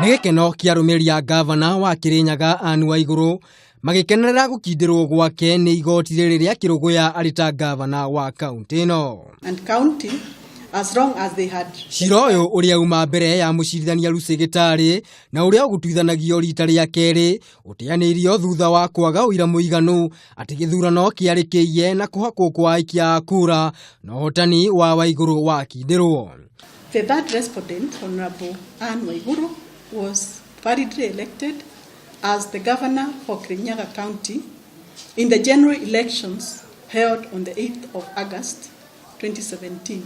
Nĩ gĩkeno kĩa arũmĩrĩri a ngavana wa Kĩrĩnyaga Anne Waigũrũ magĩkenerera gũkindĩrwo gwake nĩ igoti rĩrĩ rĩa Kĩrũgũya arĩ ta ngavana wa kaũntĩ ĩno. And county as long as they had Cira ũyũ ũrĩa uma mbere ya mũcirithania Lucy Gĩtarĩ na ũrĩa ũgũtuithanagio rita rĩa kerĩ ũteanĩirio thutha wa kwaga ũira mũiganu atĩ gĩthurano kĩarĩ kĩiye na kũhakwo kwa aikia a kura na ũhotani wa Waigũrũ wakindĩrwo. The third respondent, Honorable Anne Waiguru, was validly elected as the governor for Kirinyaga County in the general elections held on the 8th of August 2017.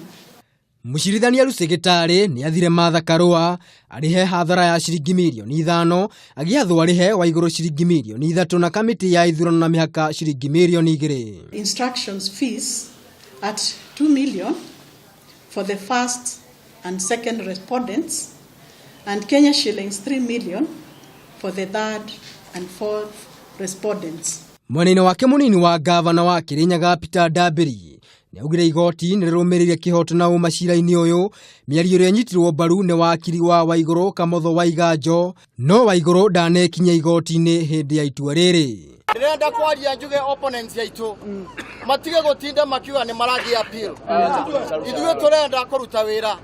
Mũcirithania Lucy Gĩtarĩ nĩ athire Martha Karũa arĩhe hathara ya ciringi mirioni 5, agĩathwo arĩhe Waigũrũ ciringi mirioni 3 na kamĩtĩ ya ithurano na mĩhaka ciringi mirioni 2. Instructions fees at 2 million for the first and second respondents and Kenya shillings 3 million for the third and fourth respondents. Mwena-inĩ wake mũnini wa ngavana wa Kĩrĩnyaga Peter Ndambĩri nĩ augire igoti nĩ rĩrũmĩrĩire kĩhoto na ũma cira-inĩ ũyũ, mĩario ĩrĩa ĩnyitirwo mbaru nĩ wakiri wa Waigũrũ Kamotho Waiganjo, no Waigũrũ ndanekinya igoti-inĩ hĩndĩ ya itua rĩrĩ. Ndĩrenda kwaria njuge opponents aitũ matige gũtinda makiuga nĩ marathiĩ appeal. Ithuĩ tũrenda kũruta wĩra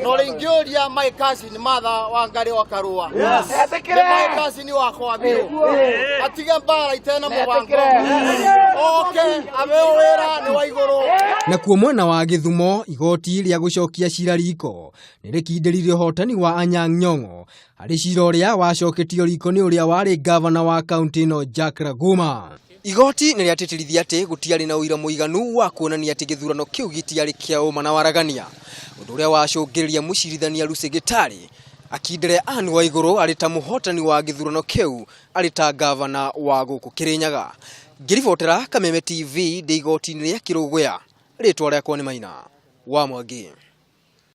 na ũrĩa ingĩũria my cousin Martha Wangari wa Karũa nĩ my cousin wakwa biũ, atige mbara itena mũbango, oke abeo wĩra nĩ Waigũrũ. Nakuo mwena wa Gĩthumo, igoti rĩa gũcokia cira riko nĩ rĩkindĩrire ũhotani wa Anyang' Nyong'o harĩ cira ũrĩa wacoketio riko nĩ ũrĩa warĩ ngavana wa kaũntĩ ĩno Jack Raguma. Igoti nĩ rĩatĩtĩrithia atĩ gũtiarĩ na ũira mũiganu wa kuonania atĩ gĩthurano kĩu gĩtiarĩ kĩa ũma na waragania, ũndũ ũrĩa wacũngĩrĩria mũcirithania Lucy Gĩtarĩ akindĩre Anne Waigũrũ arĩ ta mũhotani wa gĩthurano kĩu arĩ ta ngavana wa gũkũ Kĩrĩnyaga. Ngĩribotera Kameme TV ndĩ igoti-inĩ rĩa Kĩrũgũya, rĩtwa rĩakwa nĩ Maina wa Mwangi.